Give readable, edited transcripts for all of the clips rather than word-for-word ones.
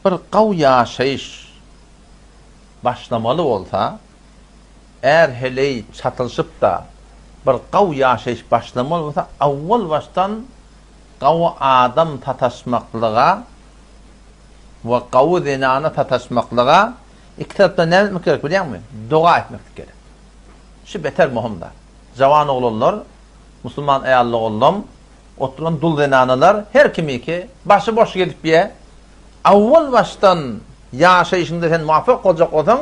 Bir gawy ýaşaýyş başlamaly bolsa, är-heleý çatylyşyp-da, bir gawy ýaşaýyş başlamaly bolsa, awwal başdan gawy adam sataşmaklyga we gawy zenana sataşmaklyga iki tarapdan näme etmek gerek bilýäňmi? Doga etmeklik gerek. Şu beter möhüm zat. Jawan oglanlar, musulman aýal-ogullam, oturan dul zenanalar her kimiki başy boş gezip ýe. Awwal başdan ýaşaýşyňda sen muwaffak boljak bolsaň,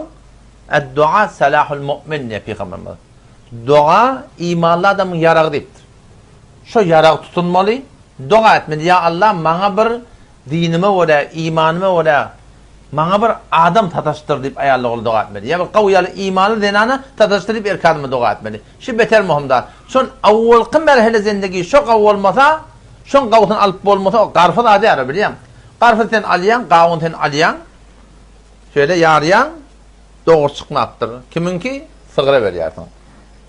Ed-dua salahul mu'min diýýär pygamberimiz. Doga imanly adamyň ýaragy diýipdir. Şo ýaragy tutunmaly, doga etmeli, Ýa Allah maňa bir dinime görä, imanyma görä maňa bir adam sataşdyr diýip aýal ogul doga etmeli. Ýa bir gawy ýaly imanly zenana sataşdyr diýip erkek adama doga etmeli. Şu beter möhüm zat. Şon awwalky merhele zendegi şo gawy bolmasa, şoň gawusyny alyp bolmasa o garpyz adýar bilýäň. Garpyz sen alýaň, gawun sen alýaň. Şeýle ýarýaň, dogry çykmapdyr. Kimiňki? Sygra berýärsiň.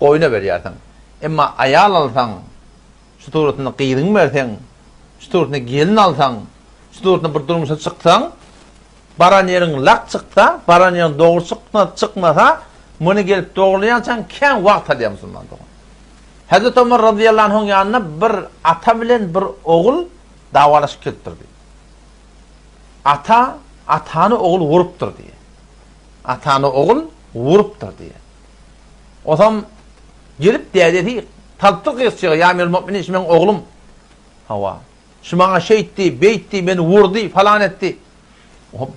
Goýna berýärsiň. Emma aýal alsaň, şu suratynda gyzyňy berseň, şu suratynda gelin alsaň, şu suratynda bir durmuşa çyksaň, baran ýeriň lak çyksa, baran ýeriň dogry çykmasa, muny gelip dogurlaýançaň kän wagt alýar musulman dogan. Hezreti Omar razyýallahu anhuň ýanyna bir ata bilen bir ogul dawalaşyp gelipdir diýip. Ata atany ogul urupdyr diýip. Atany ogul urupdyr diýip. Osam gelip dädesi salypdyr gyzçyga, Ýa Emirül-Mu'minin, şu meň oglum. Hawa. Şu maňa şeýtdi, beýtdi, meni urdy, falan etdi.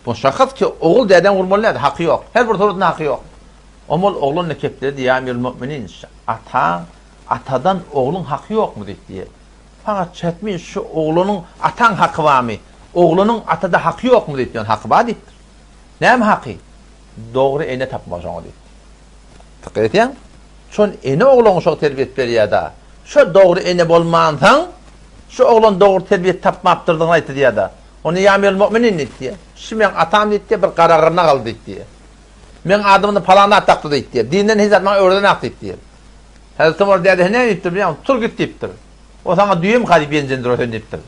Bu şahs ki, ogul dädäni urmaly däl, haky ýok. Her bir suratynda haky ýok. Oňa ol oglan-da kepledi, Ýa Emirül-Mu'minin, şu ataň, atadan ogluň haky ýokmy diýdi. Fakat çetmi şu oglanyň ataň haky barmy? Oglanyň atada haky ýokmy diýdi. Ýöne haky bar diýipdir. Näme haky? Dogry ene tapmaly şoňa diýipdir. Dykgat etýäň? Şon ene oglaňa şo terbiýet berýär-da. Şo dogry ene bolmansaň, şu oglan dogry terbiýet tapmapdyrdygyny aýtydýar-da. Onda ýa Amirul Mu'minin diýipdir. Şu meň atam diýipdir, bir garagyrnak aldy diýipdir. Meň adymyny palan zat dakdy diýipdir. Dinden hiç zat maňa öwredenak diýipdir. Hezreti Omar dädesi näme diýipdir bilýäňmi? Tur git diýipdir. O saňa düýemka diýip ýenjendir o sen diýipdir.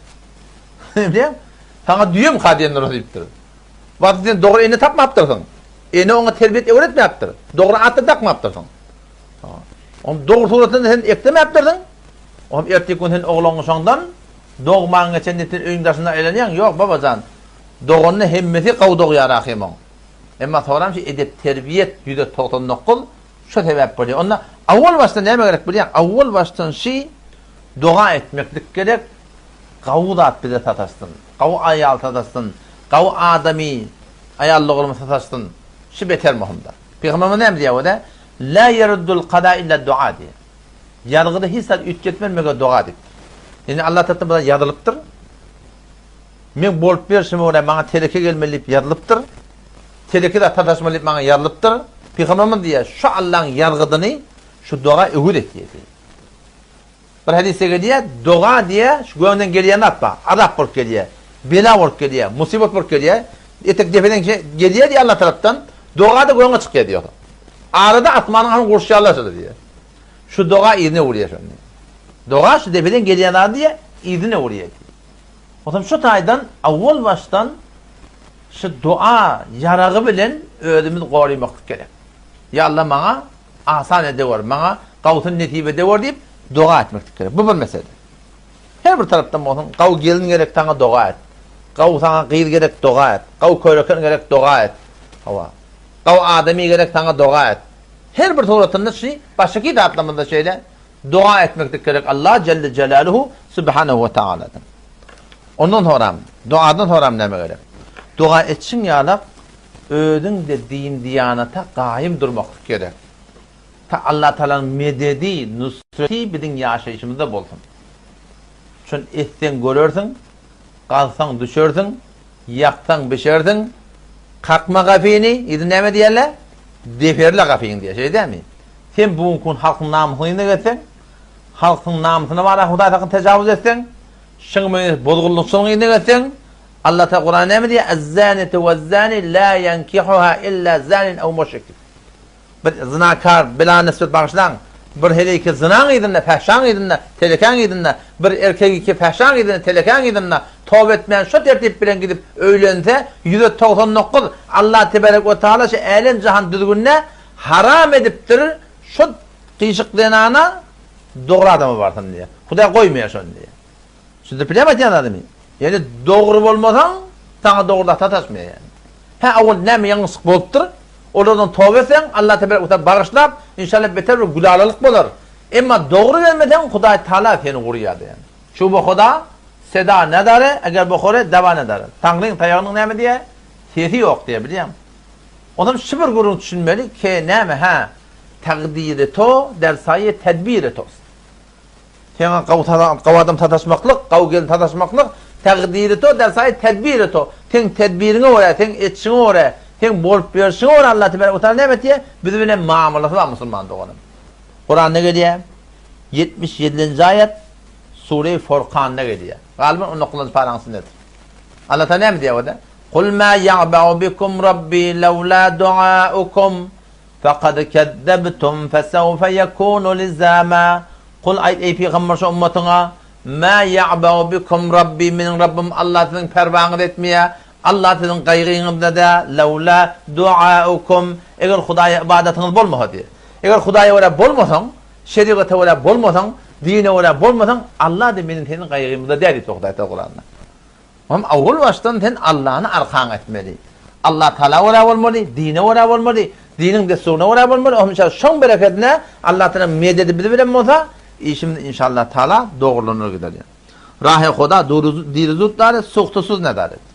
Bilýäňmi? Saňa düýemka diýendir o diýipdir. Wagty sen dogry ene tapmapdyrsyň. Ene oňa terbiýet öwretmäpdir. Dogry at-da dakmapdyrsyň. Ony dogry suratynda sen eklemäpdirsiň. Oňam ertir gün sen oglaňy şoňdan dogman geçen diýip sen öýüň daşynda aýlanýaň. Ýok, babajan. Doganda hemmesi gowy dogýar ahym oň. Emma soňram şu edep-terbiýet 199 şo sebäp bolýar. Onda awwal başdan näme gerek bilýäň? Awwal başdan şi doga etmeklik gerek. Gawy zat bize sataşsyn. Gawy aýal sataşsyn. Gawy adamy aýal dogrumyz sataşsyn. Şu beter möhüm zat. Pygamberimiz näme diýýär o-da? La yeruddul kada illa dua diýýär. Ýazgyda hiç zat üýtgetmez meger doga diýipdir. Ýani Allah tarapyndan bir zat ýazylypdyr. Men bolup berşime görä maňa teleke gelmeli diýip ýazylypdyr. Teleke zat sataşmaly diýip maňa ýazylypdyr. Pygamberimiz diýýär, şu Allaň ýazgydyny şu doga öwüt etýär diýýär. Bir hadysda gelýär, doga diýýär, şu göwünden gelýän zat bar, azap bolup gelýär, bela bolup gelýär, musybat bolup gelýär, etek depeden gelýär diýýär Allah tarapdan, doga-da göňe çykýar diýýär. Arada asmanyň hany gurşýarlar şuny diýýär. Şu doga yzyna öwürýär şony. Doga şu depeden gelýän zady diýýär, yzyna öwürýär diýýär. Onsoň şu taýdan awwal başdan şu dua ýaragy bilen özümizi gorymaklyk gerek. Ýa Allah maňa asan edewer, maňa gawusyny nesip edewer diýip doga etmeklik gerek. Bu bir mesele. Her bir tarapdan bolsun, gawy gelin gerek saňa doga et. Gawy saňa gyz gerek doga et. Gawy köreken gerek doga et. Hawa. Gawy adamy gerek saňa doga et. Her bir suratynda şu başyky zatlarymyzda şeýle doga etmeklik gerek Allah Celle Celaluhu Subhanahu we Taaladan. Ondan soram, dogadan soram näme gerek? Doga etşiň ýalak Özüň-de din-diýanata gaýym durmaklyk gerek. Ta Allatagalaň mededi, nusreti biziň ýaşaýşymyzda bolsun. Şony etseň görersiň, gazsaň düşersiň, ýaksaň bişersiň, kakma gapyny, yzy näme diýerler? Deperle gapyňy diýer, şeýle dälmi? Sen bu günki gün halkyň namysyny yzyna gezseň, halkyň namysyna bara Hudaý sakyn tejawuz etseň, şyň bilen bozgunlykçylygyň yzyna gezseň, Allah Taala Kuranda näme diýýär? Ez-zanitu wez-zani la yankihuha illa zanin aw müşrik. Bir zinakar, bela nisbet bagyşlaň. Bir heleýki zynaň yzynda, fähşaň yzynda, telekäň yzynda, bir erkegiki fähşaň yzynda, telekäň yzynda toba etmän şo tertip bilen gidip öýlense, 199 Allah tebarek we taala şu älem-jahan düzgünine haram edipdir şo gyşyk zenana dogry adama barsyn diýýär. Hudaý goýmaýar şony diýýär. Düşündirip bilýärmi aýtýan zadymy? Ýöne dogry bolmasaň, saňa dogry zat sataşmaýar ýani. Hä, owal näme ýalňyşlyk bolupdyr, olardan toba etseň, Allah tebarek we taala bagyşlap, inşallah beter bir gülalalyk bolar. Emma dogry gelmeseň, Hudaý Taala seni gurýar diýen. Çuba Huda seda nedare, eger bohore dawa nedare. Taňryň taýagynyň näme diýýär? Sesi ýok diýýär, bilýäňmi? Onam şu bir gürrüň düşünmeli, ke näme, hä, takdiri to der saýe tedbiri tost. Saňa gawy adam sataşmaklyk, gawy gelin sataşmaklyk, takdiri to der saýy tedbiri to. Seň tedbiriňe görä, seň etişiňe görä, seň bolup ýörşüňe görä Allah tebarek we taala näme etýär? Biz bilen muamalasy bar musulman doganym. Kuranda gelýär. 77-nji aýat Sure-i Furkanda gelýär. Galyban 19-njy paraň içindedir. Allah taala näme diýýär orada? Kul ma ýa'ba'u bikum Rabbi lawla du'aukum Fekad kezzebtum fesewfe ýekunu lizama Kul aýt eý pygamber şu ummatyňa, Mä ýa'ba'u bikum Rabbi meniň Rabbym Allah siziň perwaňyzy etmeýär, Allah siziň gaýgyňyzda däl, lawla duaukum eger Hudaýa ybadatyňyz bolmasa diýýär. Eger Hudaýa görä bolmasaň, şerigata görä bolmasaň, dine görä bolmasaň, Allah diýýär meniň seniň gaýgymyzda däl diýipdir Hudaý Tagala Kuranda. Hem owal başdan sen Allany arkaňa etmeli. Allah Tagala görä bolmaly, dine görä bolmaly, diniň dessuryna görä bolmaly. Ohm inşallah şoň berekedine Allah Tagala mededi biz bilen bolsa, işimiz inşallah Tagala dogrulanar gider. Rahy Huda diri zut dare, suhtusuz nedaret.